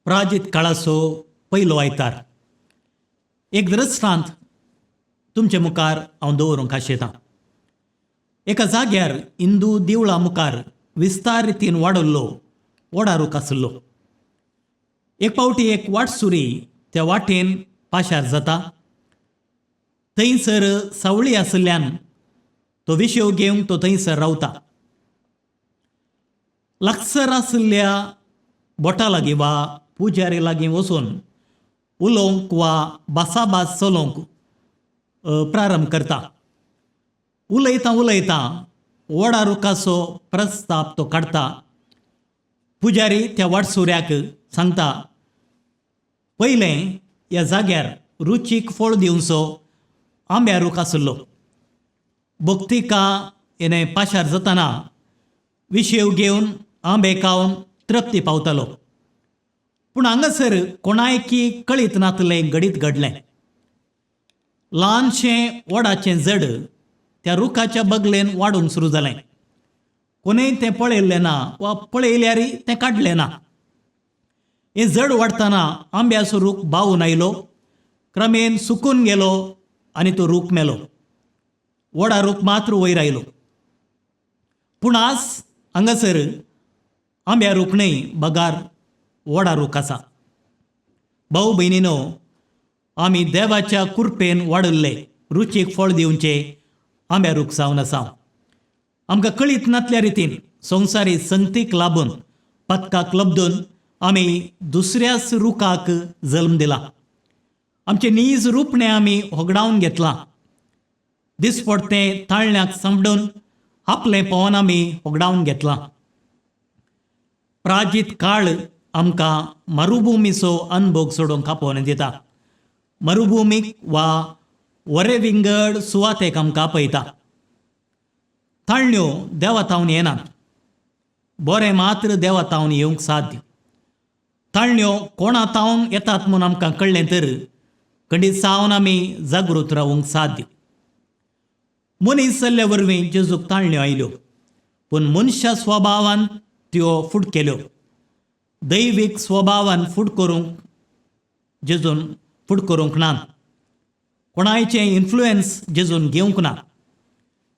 प्राजीत काळाचो पयलो आयतार. एक दृश्टांत तुमचे मुखार हांव दवरूंक आशेतां. एका जाग्यार हिंदू देवळा मुखार विस्तार रितीन वाडल्लो वडा रूख आशिल्लो. एक फावटी एक वाटसुरी त्या वाटेन पाशार जाता. थंयसर सावळी आशिल्ल्यान तो विशेव घेवंक तो थंयसर रावता. लागसर आशिल्ल्या बोटा लागीं वा पुजारी लागीं वचून उलोवंक वा भासाभास चलोवंक प्रारंभ करता. उलयतां उलयतां वडा रुखाचो प्रस्ताप तो काडटा. पुजारी त्या वाटसुऱ्याक सांगता, पयलें ह्या जाग्यार रुचीक फळ दिवचो आंब्या रूख आशिल्लो. भक्तिका हेणे पाशार जातना विशेव घेवन आंबे खावन तृप्ती पावतालो. पूण हांगासर कोणायकी कळीत नातलें घडीत घडलें. ल्हानशें वडाचें जड त्या रुखाच्या बगलेन वाडूंक सुरू जालें. कोणेय तें पळयल्लें ना वा पळयल्यारय तें काडलें ना. हें जड वाडटना आंब्याचो रूख बावून आयलो, क्रमेन सुकून गेलो आनी तो रूख मेलो. वडा रूख मात्र वयर आयलो. पूण आज हांगासर आंब्या रूख न्हय बगार वडा रूख आसा. भाऊ भयणीनो, आमी देवाच्या कुरपेन वाडल्ले रुचीक फळ दिवचे आंब्या रूख जावन आसा. आमकां कळीत नातल्या रितीन संवसारी संगतीक लाबून पदकाक लब्दून आमी दुसऱ्याच रुखाक जल्म दिला. आमचें नीज रुपणें आमी होगडावन घेतलां. दिसपडतें ताळण्याक सांपडून आपलें पवन आमी होगडावन घेतलां. प्राजीत काळ आमकां मरुभुमीचो अनभोग सोडूंक आपोवन दिता. मरुभुमीक वा वरे विंगड सुवातेक आमकां आपयता. ताळण्यो देवातावन येनात, बरें मात्र देवातावन येवंक साध्य. ताळण्यो कोणा तावन येतात म्हूण आमकां कळ्ळें तर खंडीत सावन आमी जागृत रावूंक साध्य. मनीस जाल्ल्या वरवीं जेजूक ताळण्यो आयल्यो, पूण मनशा स्वभावान त्यो फूट केल्यो. दैवीक स्वभावान फूट करूंक जेजून फूट करूंक ना. कोणायचें इन्फ्लुयन्स जेजून घेवंक ना.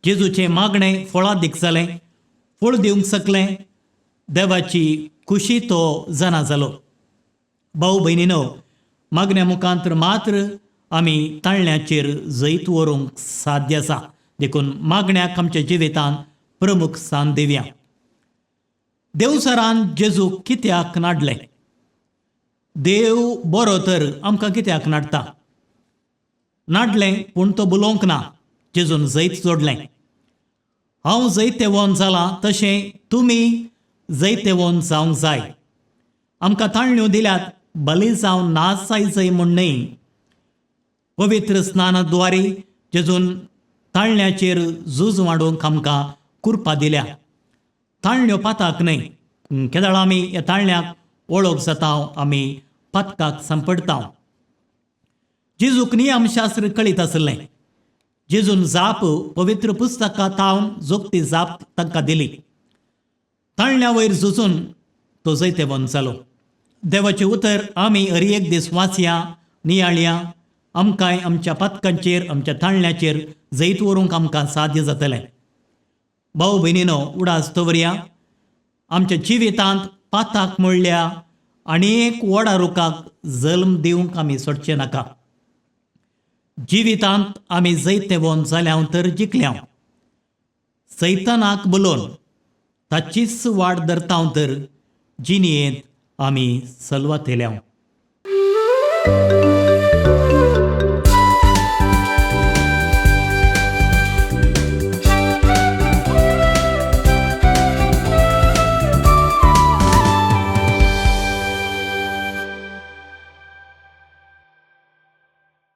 जेजूचें मागणें फळादीक जालें, फळ दिवंक शकलें. देवाची खुशी तो जाणा जालो. भाऊ भयणीनो, मागण्या मुखांत मात्र आमी ताळण्याचेर जैत व्हरूंक साध्य आसा. देखून मागण्याक आमच्या जिवितांत प्रमुख स्थान दिवया. देवसरान जेजूक कित्याक नाडलें? देव बरो तर आमकां कित्याक नाडटा? नाडलें पूण तो बुलोवंक ना. जेजून जैत जोडलें. हांव जैतेवन जालां तशें तुमी जैतेवन जावंक जाय. आमकां ताळण्यो दिल्यात बली जावन नाच जाय म्हूण न्हय. पवित्र स्नानाद्वारे जेजून ताळण्याचेर झूज वाडोवंक आमकां कुरपा दिल्या. ताळण्यो पाताक न्हय. केदळ आमी ह्या ताळण्याक वळख जाता, आमी पातकाक सांपडटा. जेजूक नियमशास्त्र कळीत आशिल्लें. जेजून जाप पवित्र पुस्तकां तावन जोगती जाप तांकां दिली. ताळण्या वयर झुजून तो जैतेवंत जालो. देवाचें उतर आमी हर एक दीस वाचया, नियाळया. आमकांय आमच्या पातकांचेर, आमच्या ताळण्याचेर जैत व्हरूंक आमकां साध्य जातलें. भाऊ भयणीनो, उडास दवरया, आमच्या जिवितांत पाताक म्हणल्या आनी एक वडा रुखाक जल्म दिवंक आमी सोडचें नाका. जिवितांत आमी जैतेवंत जाल्या तर जिखल्या. सैतानाक बोलोवन ताचीच वाट धरता तर जिणयेंत आमी सलवातेल्या.